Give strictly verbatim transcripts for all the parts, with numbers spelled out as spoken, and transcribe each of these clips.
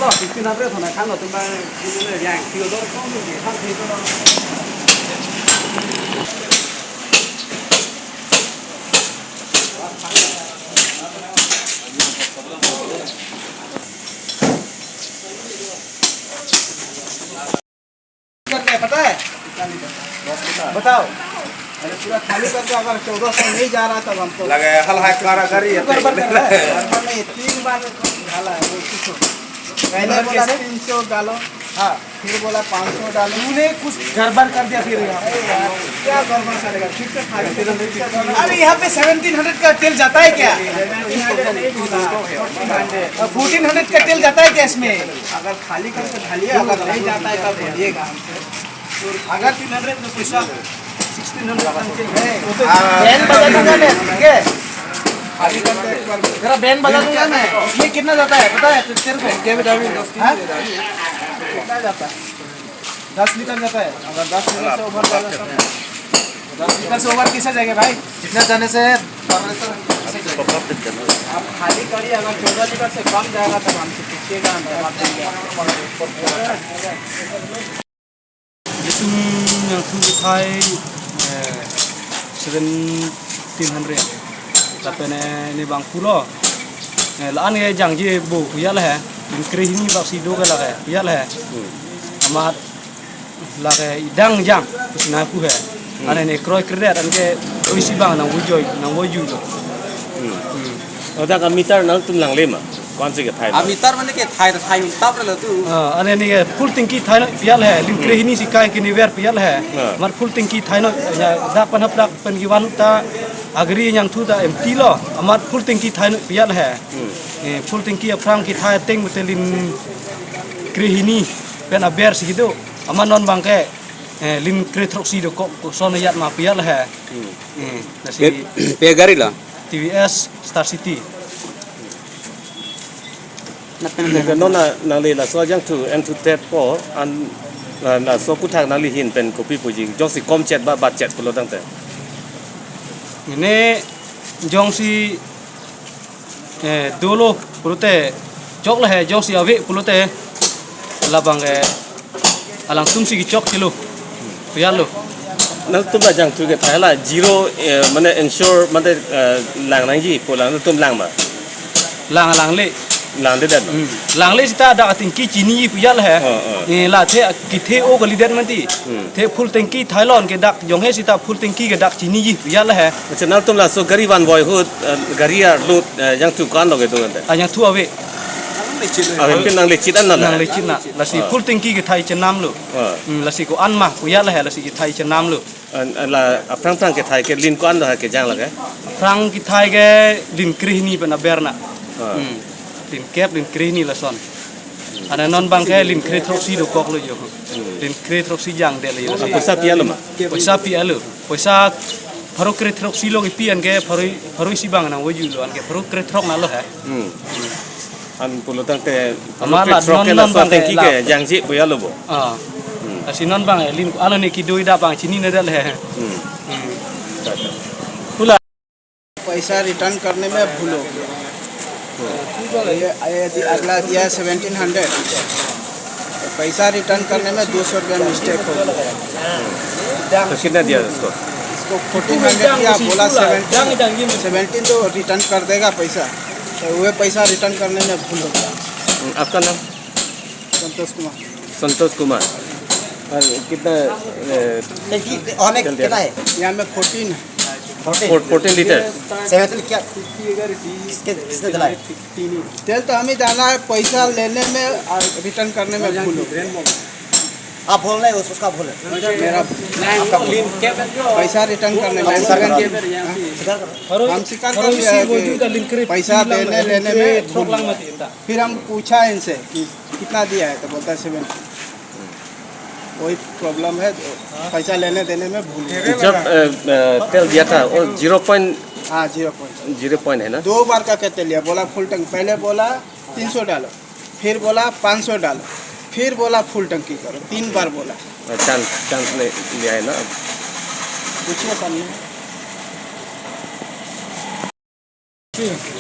Sixteen hundred hona khan lo tum bang, ini yang Theodore kong ni khan Theodore. करके है, पता है? बताओ। अरे, पूरा खाली करके अगर चौदह सौ नहीं जा रहा, तब हमको लगे, हल है, कारा गाड़ी है। गड़बड़ कर रहा है। गड़बड़ नहीं, तीन बार झाला है, वो कुछ हो। पहले बोला तीन सौ डालो, हाँ, फिर बोला पाँच सौ डालो। तूने कुछ गड़बड़ कर दिया फिर यहाँ पे। अरे यार, क्या गड़बड़ करेगा? फिर से खाली, फिर से खाली। अरे, यहाँ पे सेवनटीन हंड्रेड का तेल जाता है क्या? सेवनटीन हंड्रेड नहीं बोला, फोर्टीन हंड्रेड। फोर्टीन हंड्रेड का तेल जाता है क्या इसमें? अगर खाली करके ढालिए, अगर नहीं जाता है, तब बोलिएगा हमसे। अगर तीन हंड्रेड में पैसा, सिक्सटीन हंड्रेड तक के है। बैंड बजा दूंगा मैं, ठीक है? जरा बैंड बजा दूंगा मैं। इसमें कितना जाता है, पता है? तेरे को क्या बता रही है? हाँ? कितना जाता है? दस लीटर जाता है। अगर दस लीटर से ओवर जाएगा, तब दस लीटर से ओवर कैसे जाएगा भाई? जितना जाने से आप खाली गाड़ी अगर चौदह लीटर से कम जाएगा, तब हमसे पूछिएगा, हम जवाब देंगे। Itum yang thu kethai, eh, seventeen hundred. Lapen, eh, ne bang pulo. Eh, la-an ke jangje bo pu ya le he. Lim krehini bak si do ke lake pu ya le he. Hmm. Amat lake idang jang pu si nangpu he. Hmm. Ane ne kroi kredet anke kroi si bang nangvojoi, nangvoju lo. Hmm. Hmm. Ladak ameter nangtum langle ma? Ko-ansi kethai ma? Ameter mane kethai, thai untap lo tu. Ah, ane ne full tanki thai noi pu ya le he, lim krehini si kai kini ver pu ya le he. Ah. Amat full tanki thai noi, ya, dak pen hap dak pen kevan ta agri yang thu ta empty lo. Amat full tanki thai noi pu ya le he. Hmm. Eh, full tanki aphrang kethai ateng mate lim krehini pen aber si kedo. Amat non bang ke, eh, lim krethroksi dokok, koson ajat ma pu ya le he. Hmm. Eh, lasi pe, pe gari lo? T V S Star City. Nang pen nang nang nang nangli laso ajang thu en thu tet ko an la, laso kuthak nangli hin pen kopi puji jongsi kom chet ba bat chet pulo tangte. Mane jongsi, eh, dolo pulote chok le he, jongsi ave pulote labang ke alangtum si kechok chelo. Pu ya lo. Nangtum la ajang thu kethai la zero, eh, mane ensure mane, eh, lang nangji pu lang nangtum lang ma? Lang, langle. Langdedet ma? Hmm. Langle seta dak atanki chiniji pu ya le he. Oh, oh. Eh, la the kethe-o kalidet mati. Hmm. The full tanki thai lo anke dak jong he seta full tanki ke dak chiniji pu ya le he. Accha, nangtum laso gari vanvoi ahut, eh, gari arlo, eh, ajang thu ko-an lo kedo ante? Ah, ajang thu ave. Ave pen nangle chit an na la? Nangle chit na. Lasi, ah, full tanki kethai chenam lo. Ah. Hmm, lasi ko-an ma pu ya le he, lasi kethai chenam lo. An, an la aphrang phrang kethai ke lin ko-an lo ha kejang lake? Aphrang kethai ke lin krehini pen aber na. Ah. Hmm. Lin kep, lin krehini lason. Ane non bang ke lin krethroksi dokok lo jo. Hmm. Lin krethroksi jangdet lo jo. Ah, poisa pi-an lo ma? Poisa pi-an lo. Poisa pharo krethroksi lo kepi anke pharo, pharo isi bang nangvoju lo anke pharo krethrok na lo he. Hmm. An pulo tangte amat la throk non ke non laso bang ke tanki la ke jangje pu ya lo bo. Ah. Hmm. Lasi non bang, eh, lin ko-an lo ne kedo ida bang chininedet le he. Hmm. Hmm. Pula. पैसा रिटर्न करने में भूल हो गया। ये, ये दि-, अगला दिया है सेवनटीन हंड्रेड, पैसा रिटर्न करने में दो सौ रुपया मिस्टेक हो गया। तो कितना दिया उसको? इसको फोर्टीन हंड्रेड दिया, बोला सेवनटीन, सेवनटीन तो रिटर्न कर देगा पैसा, तो वह पैसा रिटर्न करने में भूल हो गया। हम्म, आपका नाम? संतोष कुमार। संतोष कुमार। और कितना, ए, टंकी और एक चल दिया? कितना है? यहाँ में फोर्टीन है। Fourteen? Four-, fourteen litre. Seventeen क्या? किसके, किसने दिलाया? तेल तो हम ही डाला है, पैसा लेने में और रिटर्न करने में भूल हो गया। आप भूल नहीं, उस-, उसका भूल है। मेरा आपका भूल। पैसा रिटर्न करने में आप स्वीकार करो। सेवनटीन। हाँ? स्वीकार करो। हम स्वीकार कर लिया है कि पैसा देने लेने में भूल। फिर हम पूछा इनसे कि कितना दिया है, तो बोलता है सेवन। वही प्रॉब्लम है, पैसा लेने देने में भूल गया। जब, अ, अ, तेल दिया था, वो ज़ीरो पॉइंट, हाँ, ज़ीरो पॉइंट। ज़ीरो पॉइंट है ना? दो बार का तेल लिया, बोला फुल टंकी, पहले बोला तीन सौ डालो, फिर बोला पाँच सौ डालो, फिर बोला फुल टंकी करो, तीन बार बोला। चांस, चांस ले लिया है ना? पूछिए सामने।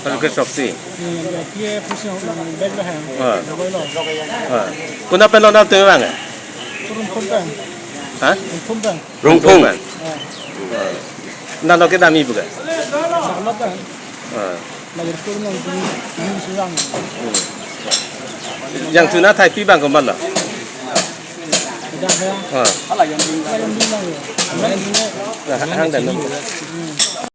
Alo ke Soksi. Iya, iya, iya, pusi orang bag lah, ya. Ah. Double lo. Ah. Konat pen lo nangtum abang ke? Rongphung pen. Ha? Rongphung pen. Rongphung. Ah. Ah. Nang lo kedam-i pu ke? Nang lo pen. Ah. Lagi turun yang tinggi, tinggi surang. Hmm. Yang tuna thai pi abang komat lo? Kedam ya. Ah. Lagi yang tinggi, lagi yang tinggi. Nah, hang dan. Hmm.